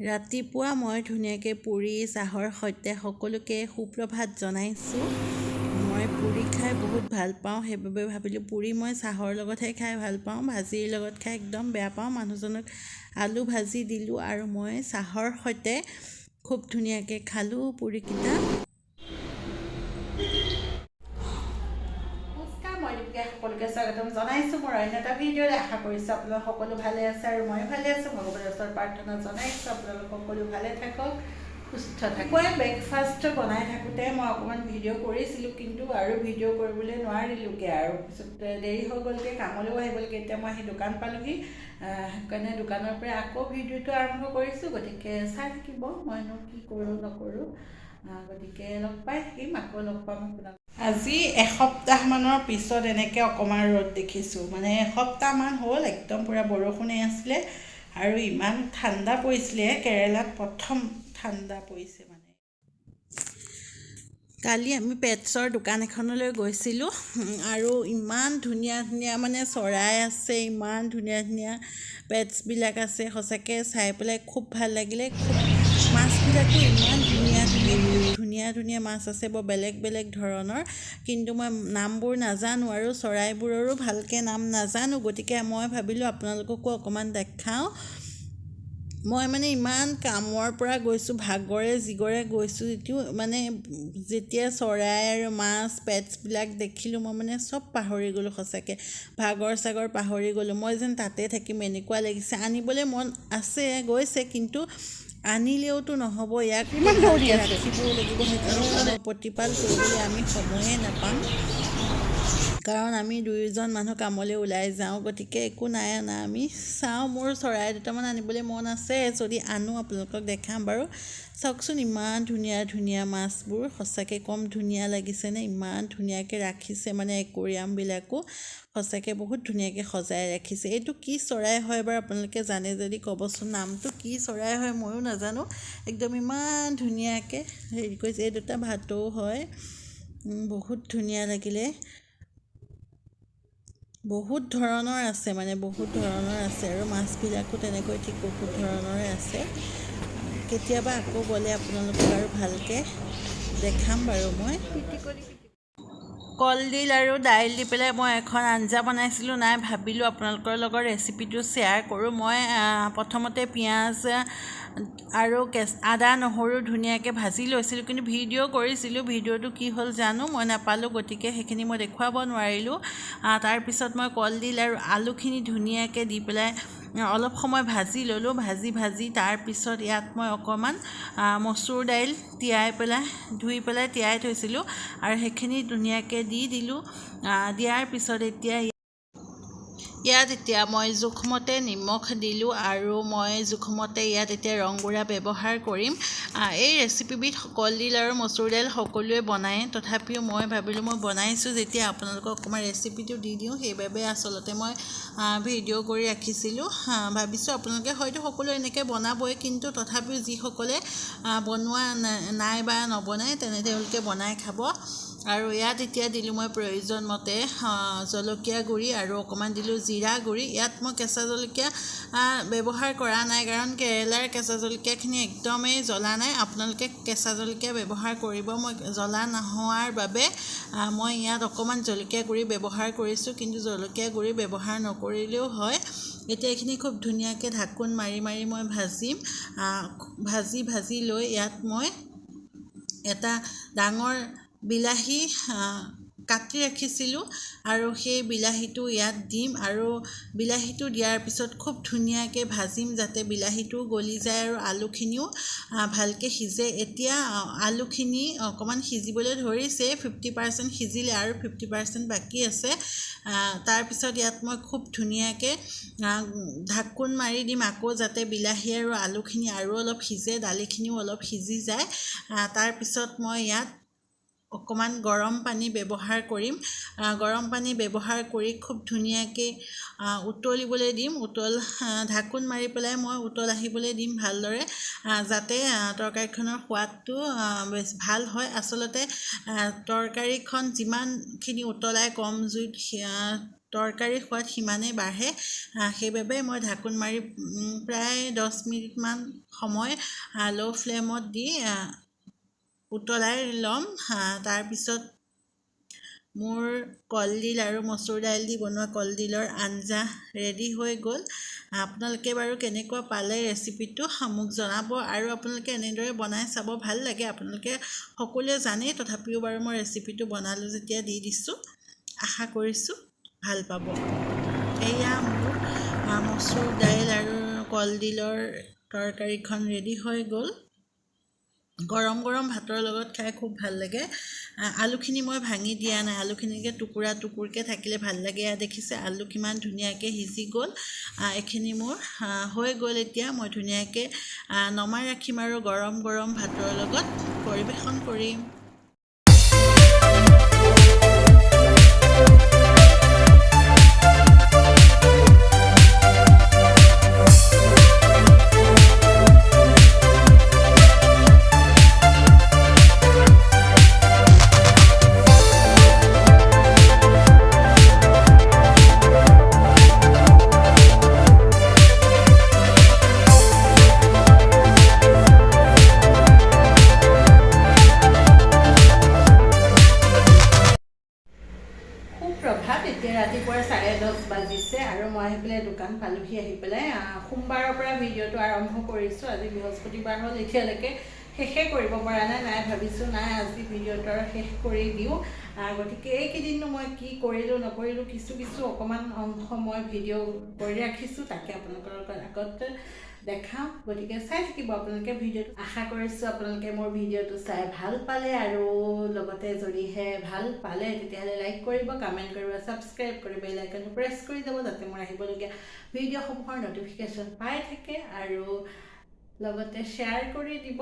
ৰাতিপুৱা মই ধুনীয়াকৈ পুৰি চাহৰ সৈতে সকলোকে সুপ্ৰভাত জনাইছোঁ। মই পুৰি খাই বহুত ভাল পাওঁ, সেইবাবে ভাবিলোঁ পুৰি মই চাহৰ লগতহে খাই ভাল পাওঁ, ভাজিৰ লগত খাই একদম বেয়া পাওঁ। মানুহজনক আলু ভাজি দিলোঁ আৰু মই চাহৰ সৈতে খুব ধুনীয়াকৈ খালোঁ পুৰিকেইটা। নমস্কাৰ, মই দীপিকা, সকলোকে স্বাগতম জনাইছোঁ মোৰ অন্য এটা ভিডিঅ'লৈ। আশা কৰিছোঁ আপোনালোক সকলো ভালে আছে আৰু ময়ো ভালে আছোঁ। ভগৱানৰ ওচৰত প্ৰাৰ্থনা জনাইছোঁ আপোনালোক সকলো ভালে থাকক, সুস্থ থাকক। মই ব্ৰেকফাষ্ট বনাই থাকোঁতে মই অকণমান ভিডিঅ' কৰিছিলোঁ, কিন্তু আৰু ভিডিঅ' কৰিবলৈ নোৱাৰিলোঁগৈ আৰু পিছত দেৰি হৈ গ'লগৈ, কামলৈও আহিবলগীয়া। এতিয়া মই আহি দোকান পালোহি, সেইকাৰণে দোকানৰ পৰা আকৌ ভিডিঅ'টো আৰম্ভ কৰিছোঁ। গতিকে চাই থাকিব মইনো কি কৰোঁ নকৰোঁ। গতিকে লগ পাই থাকিম, আকৌ লগ পাম আপোনাক। আজি এসপ্তাহমানৰ পিছত এনেকৈ অকণমান ৰ'দ দেখিছোঁ, মানে এসপ্তাহমান হ'ল একদম পূৰা বৰষুণেই আছিলে আৰু ইমান ঠাণ্ডা পৰিছিলে। কেৰেলাত প্ৰথম ঠাণ্ডা পৰিছে। মানে কালি আমি পেটছৰ দোকান এখনলৈ গৈছিলোঁ আৰু ইমান ধুনীয়া ধুনীয়া মানে চৰাই আছে, ইমান ধুনীয়া ধুনীয়া পেটছবিলাক আছে, সঁচাকৈ চাই পেলাই খুব ভাল লাগিলে। খুব মাছবিলাকো ইমান ধুনীয়া ধুনীয়া, খুব ধুনীয়া ধুনীয়া মাছ আছে, বৰ বেলেগ বেলেগ ধৰণৰ, কিন্তু মই নামবোৰ নাজানো আৰু চৰাইবোৰৰো ভালকৈ নাম নাজানো। গতিকে মই ভাবিলোঁ আপোনালোককো অকণমান দেখাওঁ। মই মানে ইমান কামৰ পৰা গৈছোঁ, ভাগৰে জিগৰে গৈছোঁ যদিও মানে যেতিয়া চৰাই আৰু মাছ পেটছবিলাক দেখিলোঁ মই মানে চব পাহৰি গ'লোঁ, সঁচাকৈ ভাগৰ চাগৰ পাহৰি গ'লোঁ। মই যেন তাতে থাকিম এনেকুৱা লাগিছে। আনিবলৈ মন আছে গৈছে, কিন্তু আনিলেওতো নহ'ব, ইয়াক ৰাখিবও লাগিব, সেইকাৰণে প্ৰতিপাল কৰিবলৈ আমি সময়ে নাপাম, কাৰণ আমি দুয়োজন মানুহ কামলৈ ওলাই যাওঁ। গতিকে একো নাই অনা আমি। চাওঁ, মোৰ চৰাই দুটামান আনিবলৈ মন আছে, যদি আনো আপোনালোকক দেখাম বাৰু। চাওকচোন ইমান ধুনীয়া ধুনীয়া মাছবোৰ, সঁচাকৈ কম ধুনীয়া লাগিছেনে? ইমান ধুনীয়াকৈ ৰাখিছে, মানে একুৰিয়ামবিলাকো সঁচাকৈ বহুত ধুনীয়াকৈ সজাই ৰাখিছে। এইটো কি চৰাই হয় বাৰু আপোনালোকে জানে যদি ক'বচোন, নামটো কি চৰাই হয় ময়ো নাজানো। একদম ইমান ধুনীয়াকৈ হেৰি কৰিছে। এই দুটা ভাটৌ হয়, বহুত ধুনীয়া লাগিলে। বহুত ধৰণৰ আছে, মানে বহুত ধৰণৰ আছে আৰু মাছবিলাকো তেনেকৈ ঠিক বহুত ধৰণৰে আছে। কেতিয়াবা আকৌ গ'লে আপোনালোকক আৰু ভালকৈ দেখাম বাৰু। মই কলডিল আৰু দাইল দি পেলাই মই এখন আঞ্জা বনাইছিলোঁ, নাই ভাবিলোঁ আপোনালোকৰ লগত ৰেচিপিটো শ্বেয়াৰ কৰোঁ। মই প্ৰথমতে পিঁয়াজ আৰু আদা নহৰু ধুনীয়াকৈ ভাজি লৈছিলোঁ, কিন্তু ভিডিঅ' কৰিছিলোঁ, ভিডিঅ'টো কি হ'ল জানো মই নাপালোঁ, গতিকে সেইখিনি মই দেখুৱাব নোৱাৰিলোঁ। তাৰপিছত মই কলডিল আৰু আলুখিনি ধুনীয়াকৈ দি পেলাই অলপ সময় ভাজি ল'লোঁ। ভাজি ভাজি তাৰপিছত ইয়াত মই অকণমান মচুৰ দাইল তিয়াই পেলাই ধুই পেলাই তিয়াই থৈছিলোঁ আৰু সেইখিনি ধুনীয়াকৈ দি দিলোঁ। দিয়াৰ পিছত এতিয়া ইয়াত এতিয়া মই জোখমতে নিমখ দিলোঁ আৰু মই জোখমতে ইয়াত এতিয়া ৰং গুড়া ব্যৱহাৰ কৰিম। এই ৰেচিপিবিধ কলডিল আৰু মচুৰ দাইল সকলোৱে বনায়, তথাপিও মই ভাবিলোঁ মই বনাইছোঁ যেতিয়া আপোনালোকক অকণমান ৰেচিপিটো দি দিওঁ, সেইবাবে আচলতে মই ভিডিঅ' কৰি ৰাখিছিলোঁ। ভাবিছোঁ আপোনালোকে হয়তো সকলোৱে এনেকৈ বনাবই, কিন্তু তথাপিও যিসকলে বনোৱা নাই বা নবনায় তেনে তেওঁলোকে বনাই খাব। আৰু ইয়াত এতিয়া দিলোঁ মই প্ৰয়োজন মতে জলকীয়া গুড়ি আৰু অকণমান দিলোঁ জিৰা গুড়ি। ইয়াত মই কেঁচা জলকীয়া ব্যৱহাৰ কৰা নাই, কাৰণ কেৰেলাৰ কেঁচা জলকীয়াখিনি একদমেই জ্বলা নাই। আপোনালোকে কেঁচা জলকীয়া ব্যৱহাৰ কৰিব, মই জ্বলা নোহোৱাৰ বাবে মই ইয়াত অকণমান জলকীয়া গুড়ি ব্যৱহাৰ কৰিছোঁ, কিন্তু জলকীয়া গুড়ি ব্যৱহাৰ নকৰিলেও হয়। এতিয়া এইখিনি খুব ধুনীয়াকৈ ঢাকোন মাৰি মাৰি মই ভাজিম। ভাজি ভাজি লৈ ইয়াত মই এটা ডাঙৰ বিলাহী কাটি ৰাখিছিলোঁ আৰু সেই বিলাহীটো ইয়াত দিম আৰু বিলাহীটো দিয়াৰ পিছত খুব ধুনীয়াকৈ ভাজিম যাতে বিলাহীটোও গলি যায় আৰু আলুখিনিও ভালকৈ সিজে। এতিয়া আলুখিনি অকণমান সিজিবলৈ ধৰিছে, 50% সিজিলে আৰু 50% বাকী আছে। তাৰপিছত ইয়াত মই খুব ধুনীয়াকৈ ঢাকোন মাৰি দিম আকৌ, যাতে বিলাহী আৰু আলুখিনি আৰু অলপ সিজে, দালিখিনিও অলপ সিজি যায়। তাৰপিছত মই ইয়াত অকণমান গৰম পানী ব্যৱহাৰ কৰিম। গৰম পানী ব্যৱহাৰ কৰি খুব ধুনীয়াকৈ উতলিবলৈ দিম। ঢাকোন মাৰি পেলাই মই উতল আহিবলৈ দিম ভালদৰে, যাতে তৰকাৰীখনৰ সোৱাদটো বেছ ভাল হয়। আচলতে তৰকাৰীখন যিমানখিনি উতলাই কম জুইত তৰকাৰীৰ সোৱাদ সিমানেই বাঢ়ে। সেইবাবে মই ঢাকোন মাৰি প্ৰায় 10 মিনিটমান সময় ল' ফ্লেমত দি উতলাই ল'ম। তাৰপিছত মোৰ কলডিল আৰু মচুৰ দাইল দি বনোৱা কলডিলৰ আঞ্জা ৰেডি হৈ গ'ল। আপোনালোকে বাৰু কেনেকুৱা পালে ৰেচিপিটো মোক জনাব, আৰু আপোনালোকে এনেদৰে বনাই চাব, ভাল লাগে। আপোনালোকে সকলোৱে জানেই, তথাপিও বাৰু মই ৰেচিপিটো বনালোঁ যেতিয়া দি দিছোঁ। আশা কৰিছোঁ ভাল পাব। এয়া মোৰ মচুৰ দাইল আৰু কলডিলৰ তৰকাৰীখন ৰেডি হৈ গ'ল। গৰম গৰম ভাতৰ লগত খাই খুব ভাল লাগে। আলুখিনি মই ভাঙি দিয়া নাই, আলুখিনিকে টুকুৰা টুকুৰকৈ থাকিলে ভাল লাগে। এয়া দেখিছে আলু কিমান ধুনীয়াকৈ সিজি গ'ল। এইখিনি মোৰ হৈ গ'ল। এতিয়া মই ধুনীয়াকৈ নমাই ৰাখিম আৰু গৰম গৰম ভাতৰ লগত পৰিৱেশন কৰিম। সুপ্ৰভাত। এতিয়া ৰাতিপুৱা 10:30 বাজিছে আৰু মই আহি পেলাই দোকান পালোহি। আহি পেলাই সোমবাৰৰ পৰা ভিডিঅ'টো আৰম্ভ কৰিছোঁ। আজি বৃহস্পতিবাৰ হ'ল, এতিয়ালৈকে শেষে কৰিব পৰা নাই। নাই ভাবিছোঁ নাই আজি ভিডিঅ'টো আৰু শেষ কৰি দিওঁ। গতিকে এইকেইদিননো মই কি কৰিলোঁ নকৰিলোঁ কিছু কিছু অকণমান অংশ মই ভিডিঅ' কৰি ৰাখিছোঁ, তাকে আপোনালোকৰ আগত দেখাওঁ। গতিকে চাই থাকিব আপোনালোকে ভিডিঅ'টো। আশা কৰিছোঁ আপোনালোকে মোৰ ভিডিঅ'টো চাই ভাল পালে, আৰু লগতে যদিহে ভাল পালে তেতিয়াহ'লে লাইক কৰিব, কমেণ্ট কৰিব, ছাবস্ক্ৰাইব কৰিব, বেল আইকনটো প্ৰেছ কৰি যাব, যাতে মোৰ আহিবলগীয়া ভিডিঅ'সমূহৰ ন'টিফিকেশ্যন পাই থাকে, আৰু লগতে শ্বেয়াৰ কৰি দিব।